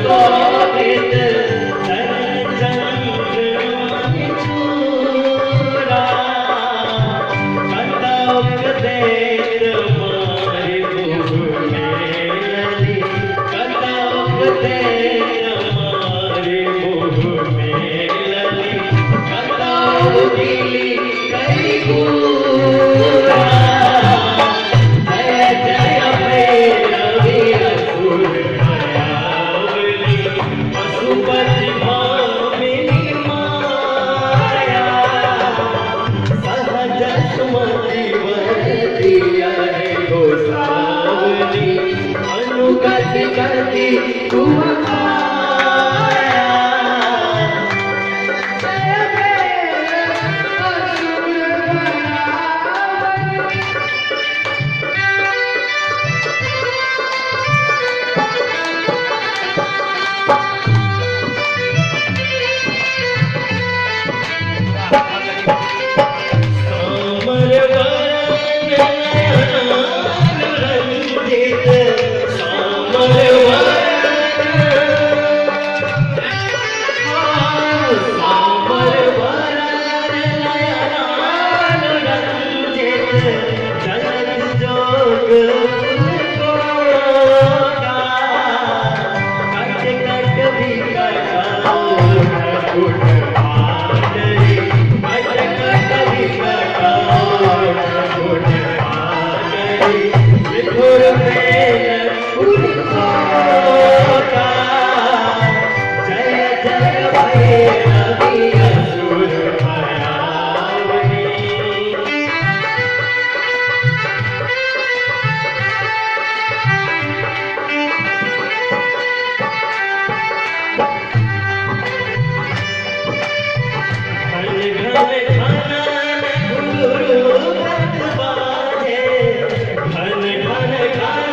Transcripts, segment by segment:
सुशोभित चंद्र चूरा कतौक देर मारि मेलली कतौक देर मारि मेलली कतौ दिली कई पूरा जय जय भैरवी असुर भयावनी पशुपति भामिनी माया सहज सुमति वर दिया है गोसावनी अनुगति गति तुम आया जय भैरव असुर भयावनी। सामर वरण रंजित सामर वरण सामर वरण रंजित जन जोग कोटा कट कट विकट उठ पाटरी कट कट विकट उठ पाटरी विधुर प्रेम उठोटा जय जय भैरवी असुर भयावनी। घन घन घन घुंघरू घट बाजे घन घन घन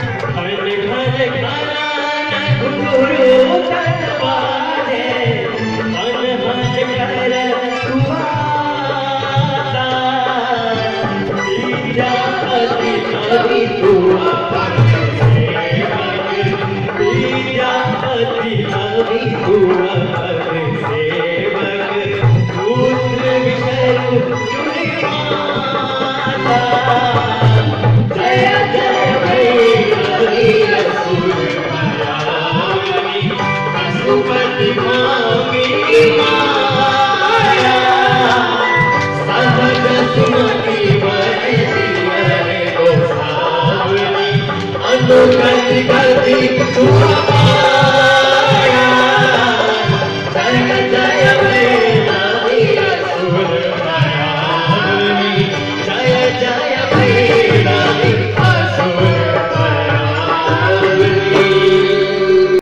घन घन घन घुंघरू घट बाजे हन हन कर कुआता विद्यापति कवि तुअ सेवक विद्यापति कवि तुअ सेवक पुत्र विषय चुनि माता जय जय भैरवी असुर भयावनी पशुपति भामिनी माया सहज सुमति वर दिया गोसावनी अनुगति गति तुअ